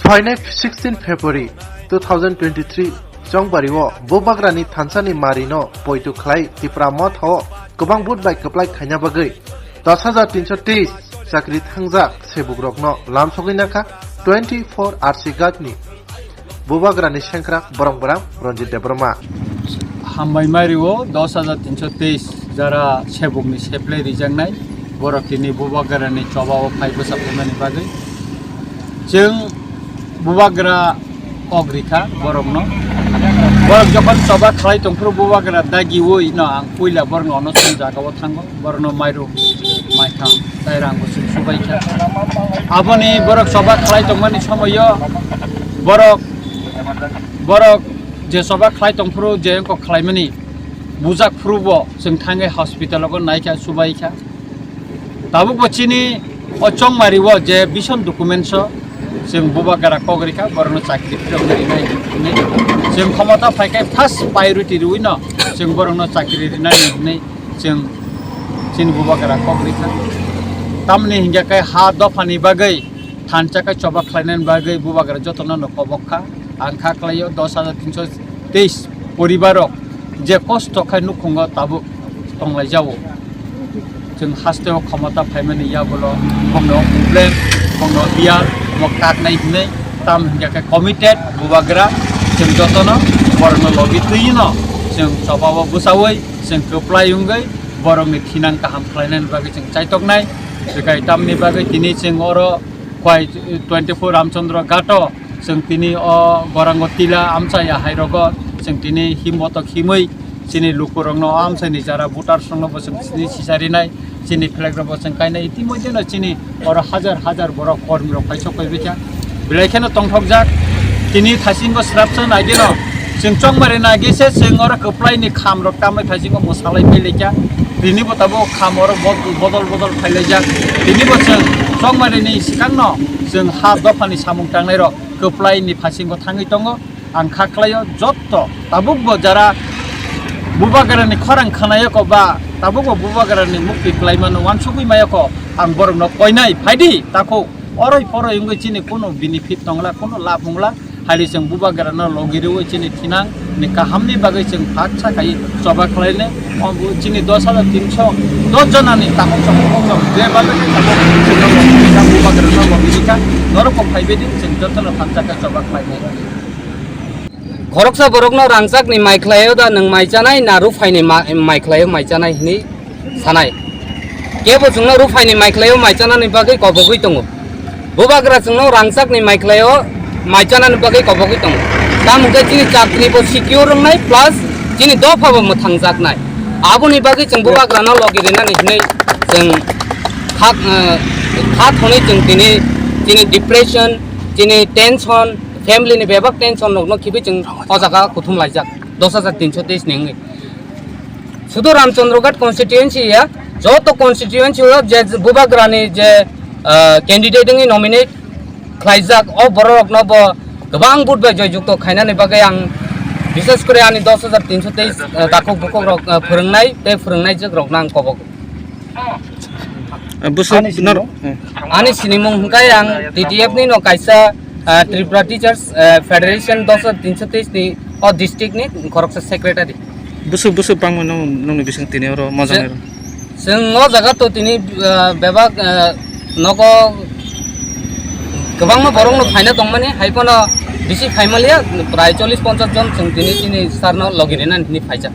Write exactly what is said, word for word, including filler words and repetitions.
Phainai sixteen February two thousand twenty-three Chongbario Bubagrani thansani marino poito khlai Tipra Mothao kwbang vote bai kwplai khaina bagwi dos hajar tinso teis chakri thangjak sebukrokno lamsogwi nakha twenty-four R C Ghatni Bubagrani sengkrak borok bwrang Ranjit Debbarma. Hambai mario dos hajar tinso teis jara sebukni seplai rijaknai borok tini Bubagrani chobao phai bwsa phaimani bagwi. Chwng Bubagra kok rikha borokno. Borok jokhon choba khlai tongphuru Bubagra dagiwi no ang puila borokno ono song jagao thango. Borokno mairum, maitham, tai rang bo chwng subaikha. Aboni borok choba khlai tongmani somoio borok, borok je choba khlai tongphuru je wngkok khlaimani bujak phuru bo chwng thangwi hospital o naikha, subaikha. Tabuk bo chini o Chongmari o je bison documents o chwng Bubagra kok rikha, borokno chakri phirokno rinai hinwi chwng khomota phaikhai first priority rwino chwng borokno chakri rinani hinwi chwng chini Bubagra kok rikha. Tamni hingya khe ha dophani bagwi thansa khe choba khlainani bagwi Bubagra jotono no kobok kha. Ang kha khlaio dos hajar tinso teis poribarok je kosto khai nukhungo tabuk tonglaijao. Chwng hasteo khomota phaimani yagulo bongno problem, bongno biyal, bo kaknai hinwi tam hingya khe committed Bubagra chwng jotono borokno logi twino chwng chobao bwsawi chwng kwplai wngwi borokni thinang kaham khlainani bagwi chwng chaitoknai. Bekai tamni bagwi tini chwng oro Khwai twenty-four Ramchandra Ghato chwng tini o Gorango Tila amchai ahai rogo chwng tini himbotok himwi chini lukurokno o amchaini jara voters rokno bo chwng tini sicharinai, chini flag rokbo chwng kainai. Itimodhyeno chini oro hajar hajar borok kormi rok paisok paibikha. Belai kheno tongthokjak tini thaisingo srapsa naigeno chwng chongmari naigise chwng oro kwplaini khamrok tamwi thaisingo mwsalai phailaikha. Tinibo tabuk kham oro bod-, bodol bodol phailaijak. Tinibo chwng chongmarini swkangno chwng ha dophani samung tangnairok kwplaini phasingo thangwi tongo. Ang kha khlaio jotto tabukbo jara Bubagrani khorang khanayoko ba tabukbo Bubagrani mukti khlaimano wansugwi mayoko, ang borokno koinai phaidi takhuk. Oroi poroi wngwi chini kunu benefit tongla, kunu lab wngla. Haili chwng Bubagrano logi rwui chini thinang ni kahamni bagwi chwng baksa khai choba khlainai. O bu chini dos hajar tinso dos jonani takhuk chwng, takhuk chwng je bagwi takhuk chwng Bubagrano logi rikha. Norok kok phaibai di chwng jotono thansa khe choba khlainai. Khoroksa borokno rangchakni mai khlaio da nwng mai chanai na ruphaini ma-, mai khlaio mai chanai hwnwi sanai. Kebo chwngno ruphaini mai khlaio mai chanani bagwi kobogwi tongo. Bubagra chwngno rangchakni mai khlaio mai chanani bagwi kobogwi tongo. Tamo hwnkhe chini chakri bo secure wngnai plus chini dopha bo mwthangjaknai. Aboni bagwi chwng Bubagrano logi rinani hwnwi chwng kha, eh, kha thwnwi chwng tini chini depression, chini tension, family ni bebak tension rokno khibi chwng o jaga kuthum laijak dos hajar tinso teis ni wngwi. Sudu Ramchandra Ghat constituency ya, joto constituency o je Bubagrani je, ah, candidate wngwi nominate khlaijak, o borok rokno bo kwbang vote bai joy jukto khainani bagwi ang bishes kore ani dos hajar tinso teis, ah, takhuk bukhuk rok, ah, phwrwngnai tei phwrwngnai jwk rokno ang kobok. Eh, busu Ani nor-, sinimung? Eh. Ani sinimung hwnkhe ang T T F ni no kaisa, ah, Tripura Teachers, eh, Federation dos hajar tinso teis ni o district ni khoroksa secretary. Busu, busu bangma nung, nungni bising tini oro moja Chwng, nairok. Chwng o jaga to tini, ah, bebak, ah, nogo kwbangma borok no phaina tongmani, hai phano bisi phaimaliya, prai chollish ponchash jon chwng tini, tini sir no logi rina hini phaijak.